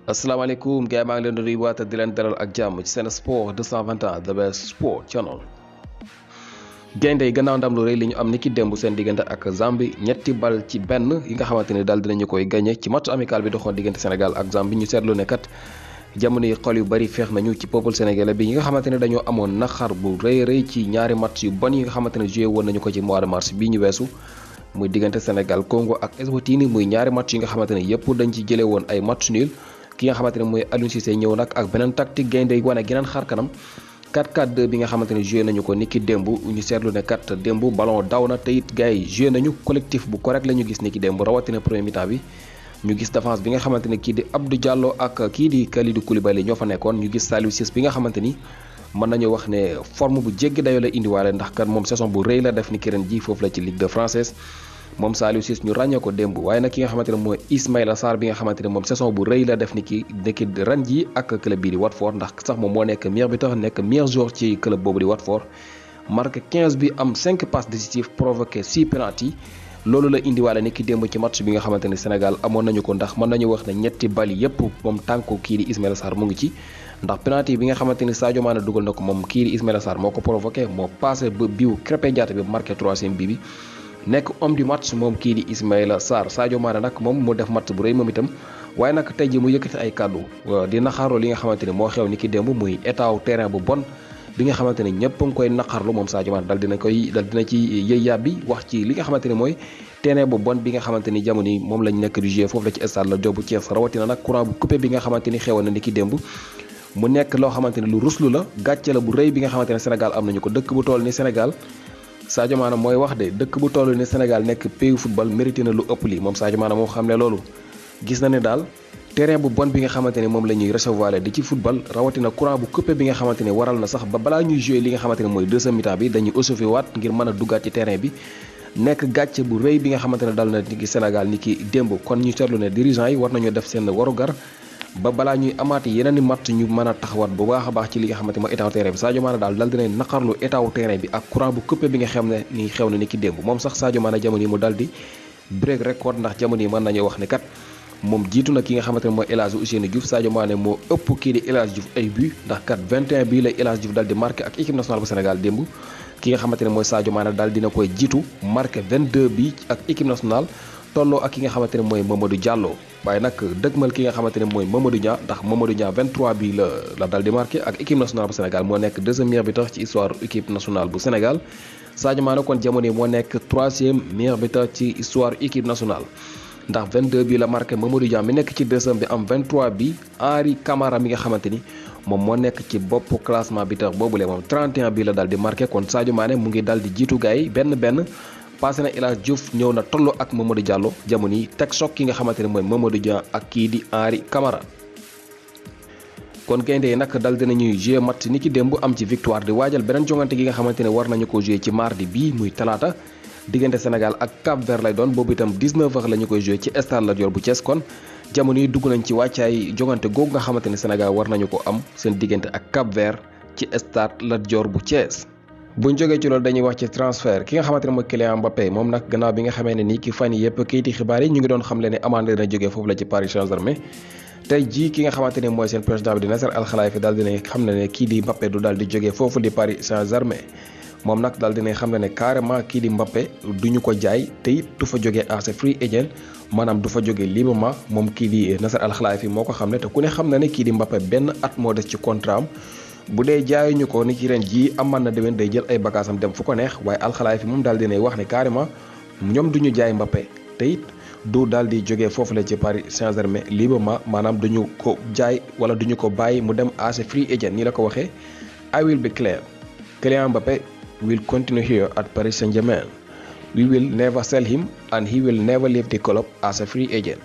asalaamaaleykum gars yi maa ngi leen di nuyuwaat di leen dalal ak jàmm ci seen sport 221 the best sport channel. gaynde yi gannaaw ndam lu rëy li ñu am ni ki démb seen diggante ak Zambie ñetti bal ci benn yi nga xamante ni daal dinañu koy gagné ci match amical bi doxoon diggante Sénégal ak Zambie ñu seetlu ne kat jamono yi xol yu bari feex nañu ci peuple sénégalais bi yi nga xamante ne dañoo amoon naxar bu rëy ci ñaari match yu bon yi nga xamante ne joué woon nañu ko ci mois de mars bii ñu weesu. muy diggante Sénégal Congo ak Eswatini muy ñaari match yi nga xamante ne yëpp dañ ci jëlee woon ay match nul ki nga xamante ne mooy Aliou Cissé ñëw nag ak beneen tactique gaynde yi wane geneen xar kanam 4-4-2 bi nga xamante ne joué nañu ko niki démb ñu seetlu ne kat démb ballon daw na te it gars yi joué nañu collectif bu correct la ñu gis niki démb rawatina premier mi-temps bi ñu gis défense bi nga xamante ne kii di Abdou Diallo ak kii di Kalidou Koulibaly ñoo fa nekkoon ñu gis Saliou Ciss bi nga xamante ni mën nañu wax ne forme bu jéggi dayo la indiwaale ndax kat moom saison bu rëy la def ni ki ren ji foofu la ci Ligue 2 française moom Saliou Ciss ñu ràññee ko démb waaye nag ki nga xamante ne mooy Ismaïla Sarr bi nga xamante ne moom saison bu rëy la def ni ki ren ji ak club bii di Watford ndax sax moom moo nekk meilleur buteur nekk meilleur joueur ci club boobu di Watford marqué 15 bi am 5 passes décisives provoqué 6 penalty loolu la indiwaale ni ki démb ci match bi nga xamante ne Sénégal amoon nañu ko ndax mën nañu wax ne ñetti bali yépp moom tànku kii di Ismaïla Sarr mu ngi ci ndax penalty bi nga xamante ni Sadio Mané dugal na ko moom kii di Ismaïla Sarr moo ko provoqué moo passé ba biu Krépin Diatta bi marqué 3e bi nekk homme du match moom kii di Ismaïla Sarr Sadio Mané nag moom mu def match bu rëy moom itam waaye nag tey ji mu yëkkati ay kàddu di naxaaroo li nga xamante ni moo xew ni ki démb muy état terrain bu bon bi nga xamante ni ñëpp a ngi koy naqarlu moom Sadio Mané dal dina ci yëy yàbbi wax ci li nga xamante ni mooy terrain bu bon bi nga xamante ni jamono yi moom lañ nekk di jouer foofu la ci stade Lat Dior bu Thiès rawatina nag courant bu coupé bi nga xamante ni xewoon na ni ki démb mu nekk loo xamante ni lu ruslu la gàcce la bu rëy bi nga xamante ne Sénégal am nañu ko dëkk bu toll ni Sénégal Sadio Mané mooy wax de dëkk bu toll ni Sénégal nekk pays football mérité na lu ëpp lii moom Sadio Mané moo xam ne loolu gis na ne daal terrain bu bon bi nga xamante ne moom la ñuy recevoir di ci football rawatina courant bu coupé bi nga xamante ne waral na sax ba balaa ñuy jouer li nga xamante ne mooy deuxième mi-temps bi dañuy échauffé waat ngir mën a duggaat ci terrain bi nekk gàcce bu rëy bi nga xamante ne dal na ni ki Sénégal ni ki démb kon ñu seetlu ne dirigeants yi war nañoo def seen warugar ba balaa ñuy amaati yeneen i match ñu mën a taxawaat bu baax a baax ci li nga xamante mooy état terrain bi Sadio Mané daal dina naqarlu état terrain bi ak courant bu coupé bi nga xam ne ni xew na ni ki démb moom sax Sadio Mané jamono yi mu dal di break record ndax jamono yi mën nañoo wax ne kat moom jiitu na ki nga xamante ne mooy El Hadji Ousseynou Diouf Sadio Mané moo ëpp kii di El Hadji Diouf ay but ndax kat 21 bii la El Hadji Diouf dal di marqué ak équipe nationale bu Sénégal démb ki nga xamante ne mooy Sadio Mané daal dina koy jiitu marqué 22 bi ak équipe nationale tolloo ak ki nga xamante ne mooy Mamadou Diallo waaye nag dëgmal ki nga xamante ne mooy Mamadou Niang ndax Mamadou Niang 23 bi la dal di marqué ak équipe nationale bu Sénégal moo nekk deuxième meilleur buteur ci histoire équipe nationale bu Sénégal Sadio Mané kon jamono yi moo nekk troisième meilleur buteur ci histoire équipe nationale ndax 22 bi la marqué Mamadou Niang mi nekk ci deuxième bi am 23 bi Henri Camara mi nga xamante ni moom moo nekk ci bopp classement buteur boobule moom 31 bi la dal di marqué kon Sadio Mané mu ngi dal di jiitu gars yi benn passé na El Hadji Diouf ñëw na tolloo ak Mamadou Diallo jamono yi teg soog ki nga xamante ne mooy Mamadou Niang ak kii di Henri Camara kon gaynde yi nag dal dinañuy jouer match ni ki démb am ci victoire di waajal beneen jongante gi nga xamante ne war nañu ko jouer ci mardi bii muy talaata diggante Sénégal ak Cap Vert lay doon boobu itam 19h la ñu koy jouer ci stade Lat Dior bu Thiès kon jamono yi dugg nañ ci wàccaay jongante googu nga xamante ne Sénégal war nañu ko am seen diggante ak Cap Vert ci stade Lat Dior bu Thiès. buñ jógee ci loolu dañuy wax ci transfert ki nga xamante ne mooy Kylian Mbappé moom nag gannaaw bi nga xamee ne nii ki fan yi yëpp kayiti xibaar yi ñu ngi doon xam le ne Amande dina jógee foofu la ci Paris Saint-Germain tey jii ki nga xamante ne mooy seen président bi di Nasser Al Khelaifi daal dina xam ne kii di Mbappé du daal di jógee foofu di Paris Saint-Germain moom nag daal dina xam ne carrément kii di Mbappé duñu ko jaay te it du fa jógee as free agent maanaam du fa jógee librement moom kii di Nasser Al Khelaifi moo ko xam ne te ku ne xam na ne kii di Mbappé benn at moo des ci contrat am bu dee jaayuñu ko ni ci ren jii aman na déwén day jël ay bagaasam dem fu ko neex waaye Al Khelaifi moom daal dinay wax ne carrément ñoom duñu jaay Mbappé te it du daal di jógee foofu la ci Paris Saint-Germain librement maanaam duñu ko jaay wala duñu ko bàyyi mu dem as free agent nii la ko waxee I will be clear Kylian Mbappé will continue here at Paris Saint-Germain we will never sell him and he will never leave the club as a free agent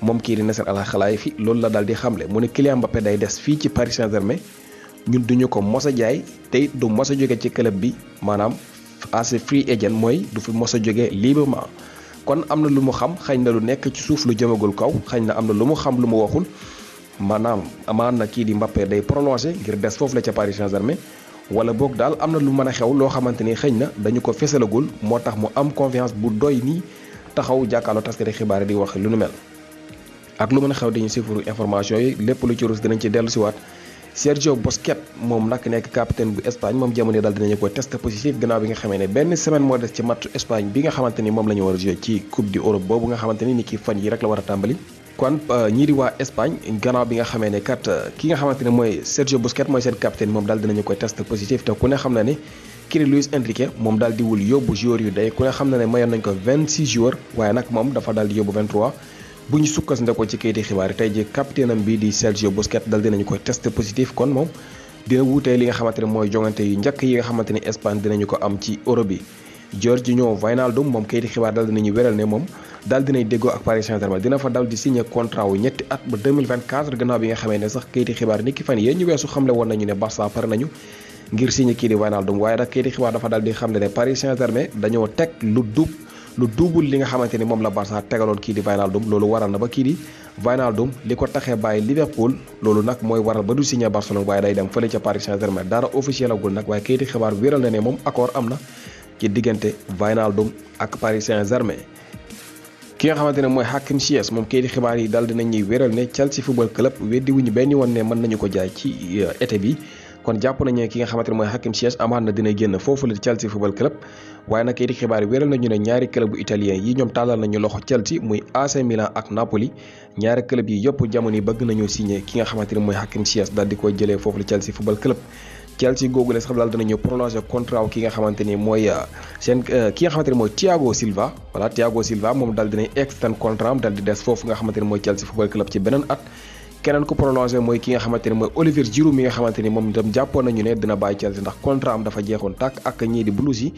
moom kii di Nasser Al Khelaifi loolu la daal di xamle mu ne Kylian Mbappé day des fii ci Paris Saint-Germain ñun duñu ko mos a jaay te it du mos a jóge ci club bi maanaam as free agent mooy du fi mos a jóge librement kon am na lu mu xam xëy na lu nekk ci suuf lu jëmagul kaw xëy na am na lu mu xam lu mu waxul maanaam amaan na kii di Mbappé day prolongé ngir des foofu la ca Paris Saint-Germain wala boog daal am na lu mën a xew loo xamante ni xëy na dañu ko fesalagul moo tax mu am confiance bu doy nii taxaw jàkkaarloo taskati xibaar yi di wax lu nu mel ak lu mën a xew dañu sifuru information yi lépp lu ci rus dinañ ci dellu si waat. Sergio Busquets moom nag nekk capitaine bu Espagne moom jamono daal dinañu ko test positif gannaaw bi nga xamee ne benn semaine moo des ci match Espagne bi nga xamante ni moom la ñu war a joué ci coupe d'Europe boobu nga xamante ni ki fan yi rek la war a tàmbali. kon ñii di waa Espagne gannaaw bi nga xamee ne kat ki nga xamante ne mooy Sergio Busquets mooy seen capitaine moom daal dinañu koy test positif te ku ne xam na ne kii di Luis Enrique moom daal di wul yóbbu joueurs yu day ku ne xam na ne mayoon nañ ko 26 joueurs waaye nag moom dafa daal di yóbbu 23. bu ñu sukkandikoo ci kayiti xibaar yi tey ji capitaine am bii di Sergio Busquets dal dinañu koy test positif kon moom dina wuutee li nga xamante ne mooy jongante yu njëkk yi nga xamante ni Espagne dinañu ko am ci Europe bi. Georginio Wijnaldum moom kayiti xibaar dal dinañu wéral ne moom daal dinay déggoo ak Paris Saint-Germain dina fa dal di signé contrat wu ñetti at ba 2024 gannaaw bi nga xamee ne sax kayiti xibaar ni ki fan yee ñu weesu xamle woon nañu ne Barça pare nañu ngir signé kii di Wijnaldum waaye nag kayiti xibaar dafa dal di xamle ne Paris Saint-Germain dañoo teg lu double li nga xamante ni moom la Barça tegaloon kii di Wijnaldum loolu waral na ba kii di Wijnaldum li ko taxee bàyyi Liverpool loolu nag mooy waral ba du signé Barcelone waaye day dem fële ca Paris Saint-Germain dara officiel agul nag waaye kayiti xibaar wéral na ne moom accord am na ci diggante Wijnaldum ak Paris Saint-Germain. ki nga xamante ne mooy Hakim Ziyech moom kayiti xibaar yi daal dinañuy wéral ne Chelsea Football Club weddi wuñu benn yoon ne mën nañu ko jaay ci été bi. kon jàpp nañu ne ki nga xamante ne mooy Hakim Ziyech amaat na dina génn foofu la Chelsea Football Club waaye nag kayiti xibaar yi wéral nañu ne ñaari club bu italien yi ñoom tàllal nañu loxo Chelsea muy AC Milan ak Napoli ñaari club yi yëpp jamono yi bëgg nañoo signé ki nga xamante ne mooy Hakim Ziyech daal di koy jëlee foofu la Chelsea Football Club. Chelsea googu la sax daal dinañu prolongé contrat wu ki nga xamante ni mooy seen ki nga xamante ne mooy Thiago Silva voilà Thiago Silva moom daal dinañ extend contrat am daal di des foofu nga xamante ne mooy Chelsea Football Club ci beneen at. keneen ko prolongé mooy ki nga xamante ne mooy Olivier Giroud mi nga xamante ni moom itam jàppoon nañu ne dina bàyyi Chelsea ndax contrat am dafa jeexoon tàkk ak ñii di Blues yi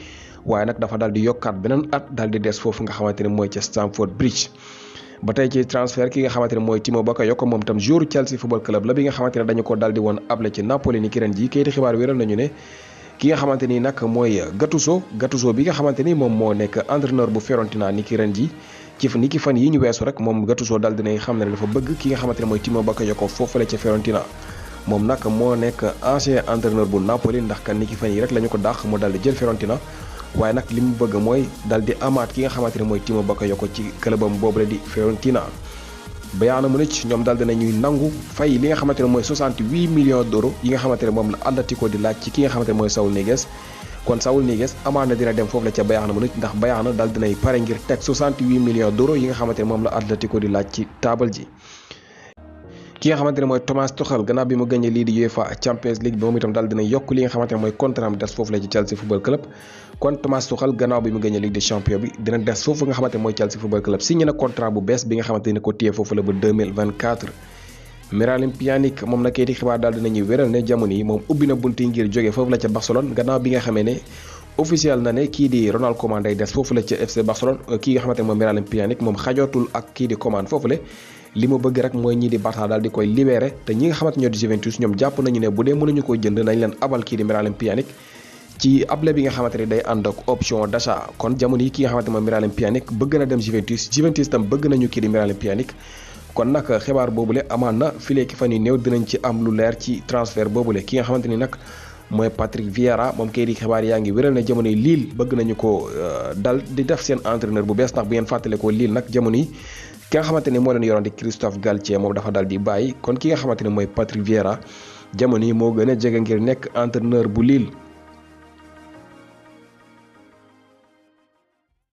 waaye nag dafa daal di yokkaat beneen at daal di des foofu nga xamante ne mooy ca Stamford Bridge. ba tey ci transfert ki nga xamante ne mooy Timo Bakayoko moom itam joueur Chelsea Football Club la bi nga xamante ne dañu ko daal di woon able ci Napoli ni ki ren ji kayiti xibaar wéral nañu ne ki nga xamante ni nag mooy Gattuso bi nga xamante ni moom moo nekk entraîneur bu Fiorentina ni ki ren ji ni ki fan yi ñu weesu rek moom Gattuso daal dinay xam ne dafa bëgg ki nga xamante ne mooy Timo Bakayoko foofale ca Fiorentina moom nag moo nekk ancien entraîneur bu Napoli ndax kan ni ki fan yi rek la ñu ko dàq mu daal di jël Fiorentina waaye nag li mu bëgg mooy daal di amaat ki nga xamante ne mooy Timo Bakayoko ci clubam boobule di Fiorentina. Bayern Munich ñoom daal dinañuy nangu fay li nga xamante ne mooy 68 millions d'euros yi nga xamante ne moom la Atlético di laaj ci ki nga xamante ne mooy Saúl Ñíguez kon Saúl Ñíguez amaat na dina dem foofu la ca Bayern Munich ndax Bayern daal dinay pare ngir teg 68 millions d'euros yi nga xamante ne moom la Atlético di laaj ci taabal ji. ki nga xamante ne mooy Thomas Tuchel gannaaw bi mu gagné lii di UEFA Champions League bi moom itam daal dina yokk li nga xamante ne mooy contrat am des foofu la ci Chelsea Football Club kon Thomas Tuchel gannaaw bi mu gagné Ligue des Champions bi dina des foofu nga xamante ne mooy Chelsea Football Club signé na contrat bu bees bi nga xamante ne ko téye foofu la ba 2024. Miralem Pjanic moom na kayiti xibaar daal dinañuy wéral ne jamono yi moom ubbi na bunt yi ngir jóge foofu la ca Barcelone gannaaw bi nga xamee ne officiel na ne kii di Ronald Koeman day des foofu la ca FC Barcelone kii nga xamante ne mooy Miralem Pjanic moom xajootul ak kii di Koeman foofu la li mu bëgg rek mooy ñii di Barça daal di koy libéré te ñi nga xamante ñoo di Juventus ñoom jàpp nañu ne bu dee mënuñu ko jënd nañ leen abal kii di Miralem Pjanic ci able bi nga xamante ne day ànd ak option d'achat kon jamono yi ki nga xamante mooy Miralem Pjanic bëgg na dem Juventus tam bëgg nañu kii di Miralem Pjanic kon nag xibaar boobule amaan na filee ki fan yi néew dinañ ci am lu leer ci transfert boobule ki nga xamante ni nag mooy Patrick Vieira moom kay di xibaar yaa ngi wéral ne jamono yi Lille bëgg nañu ko dal di def seen entraîneur bu bees ndax bu ngeen fàttale ko Lille nag jamono yi ki nga xamante ni moo leen yoroon di Christophe Galtier moom dafa dal di bàyyi kon ki nga xamante ni mooy Patrick Vieira jamono yi moo gën a jege ngir nekk entraîneur bu Lille